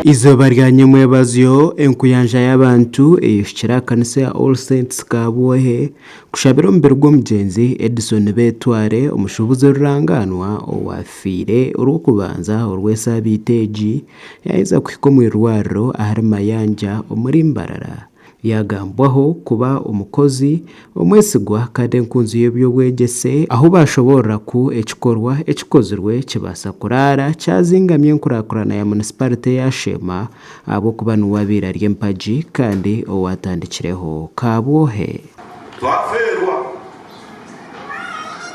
Eizooba rya nyomwebazyo, enkuyanja y'abantu eyehikire aha kanisa ya All Saints Kabwohe kushabira omubiri gw'omugyenzi Edson Betware omushuubuzi rurangaanwa owaafiire orw'okubanza orw'esaabiiti egi yaaheza kuhika omu irwariro ahari Mayanja omuri Mbarara. Yaagambwaho kuba omukozi omwesigwa kandi enkunzi y'eby'obwegyese ahu baashoboorora ku ekikorwa ekikozirwe kibaasa kuraara kyazingamya enkurakurana ya munisiparite ya Sheema ahabw'okuba niwe abaire ari empagi kandi owaatandikireho Kabwohe. Twafeerwa,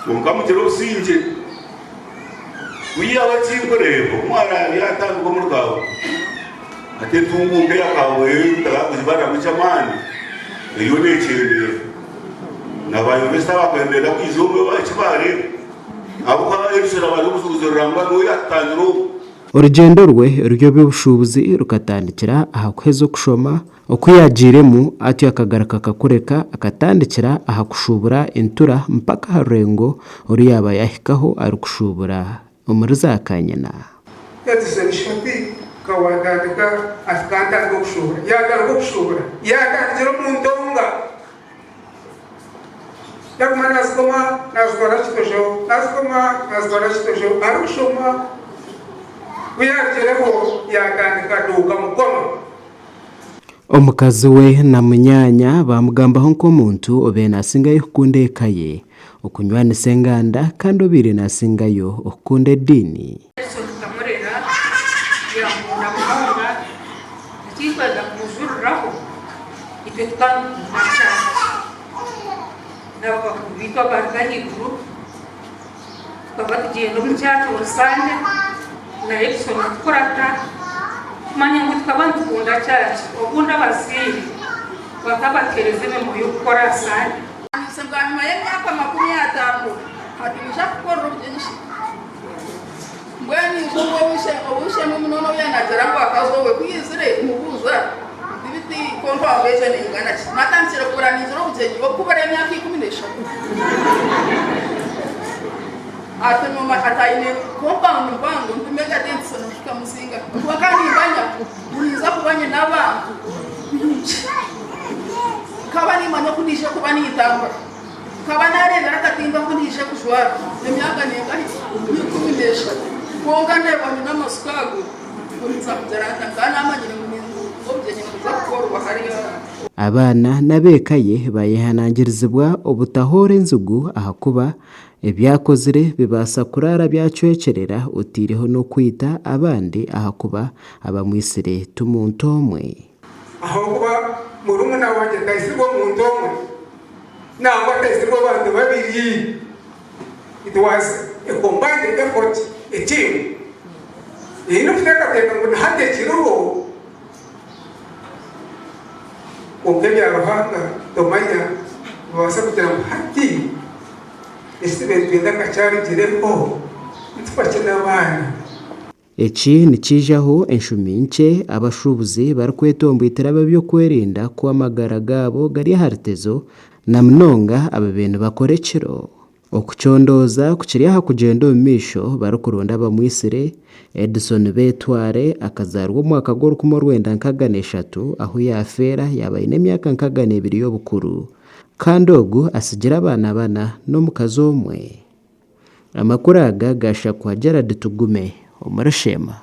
kwonka mugire obusingye. Kwihaho eki nkureeba, obu mwaraabe yaatandika omuri Kabwe, hati entunguuka eya Kabwe ei eky'amaani eriyo neekyendeera. Na ba investor abakwenda kwija omu eki baareeba ahabw'okuba Edson aba ari omujuguzi rurangwa niwe yaatutangire omu. Orugyendo rwe rw'eby'obushuubuzi rukatandikira aha kuheza okushoma Oku yaagiiremu atyo akagaruka akakureka akatandikira aha kushuubura entura mpaka aha rurengo oru yaaba yaahikaho arikushuubura omuri za kanyina. Edson Shabi ka waatandika ati ka ntandike okushuubura. Yaatandika okushuubura. Yaatandikira omu ntonga. Yaguma naazikoma naazitwara Kitojo, naazikoma naazitwara Kitojo arikushoma. Ku yaarugireho yaatandika duuka Mukono. Omukazi we na munyaanya baamugambaho nk'omuntu obaire naasingayo kukunda eka ye, okunywanisa enganda kandi obaire naasingayo okukunda ediini. Yesu tukamurera, yaakunda munonga, titurikwenda kumujuriraho, itwe tukamukunda kyakye. N'abakuru baitu abaruga ahaiguru, Tukaba tugyenda omu kyaro buri Sande na Edson tukurata kumanya ngu tukaba nitukunda kyaki. Obundi abazaire bakabateereza emirimo y'okukora aha Sande. Nze bwanyima y'emyaka 50 hati niija kukukorera obugyenyi shi? Mbwenu ija obu ow'eishe-emwe munonga ou yaanaagira ngu akazoowe ku yaizire mubuuza nti biti kompawundi egyo neingana ki? Naatandikire kubura ningira obugyenyi obukubura emyaka 13. Ati nyuma ati aine kompawundi mpango nti mega tenti nohikamu zingahi? Ahakuba nkaba nimmanya ngu ninza kuba nyine abantu baingi. Nkaba nimmanya oku ndaije kuba nintambura. Nkaba naareebire akatimba aku ndaije kujwara emyaka nengahi? Ni 13. Kwonka ndeeba nyine amatsiko ago ngu ninza kugira nta? Nkaba naamanyire ngu obugyenyi nibuza kukorwa hariya. Abaana n'ab'eka ye baayehanangirizibwa obutahoora enzigu ahakuba ebi akozire bibaasa kuraara byacwekyerera otaireho n'okwita abandi ahakuba abamwitsire ti muntu omwe. Ahabw'okuba murumuna wangye taitsirwe omuntu omwe, nangwa taitsirwe abantu babiri. It was a combined effort, a team. Ei ndikuteekateeka ngu na hati ekiriho, kwonka ebya Ruhanga tomanya, nibabaasa kugira ngu hati eki tubaire nitwenda ka kyarugireho, nitufa ki n'abaana? Eki nikiijaho enshumi nkye abashuubuzi barikwetomboitera ab'eby'okwerinda ku amagara gaabo gari aha ritezo na munonga ababaire nibakora ekiro. Okucondooza kukiri aha kugyenda omu maisho barikuronda abamwitsire, Edson Betware akazaarwa omu mwaka gw'orukumi orwenda nkaga n'eshatu ahu yaafeera yaaba aine emyaka nkaga n'ebiri y'obukuru kandi ogu atsigire abaana bana n'omukazi omwe. Amakuru aga gaashakwa Gerald Tugume omuri Sheema.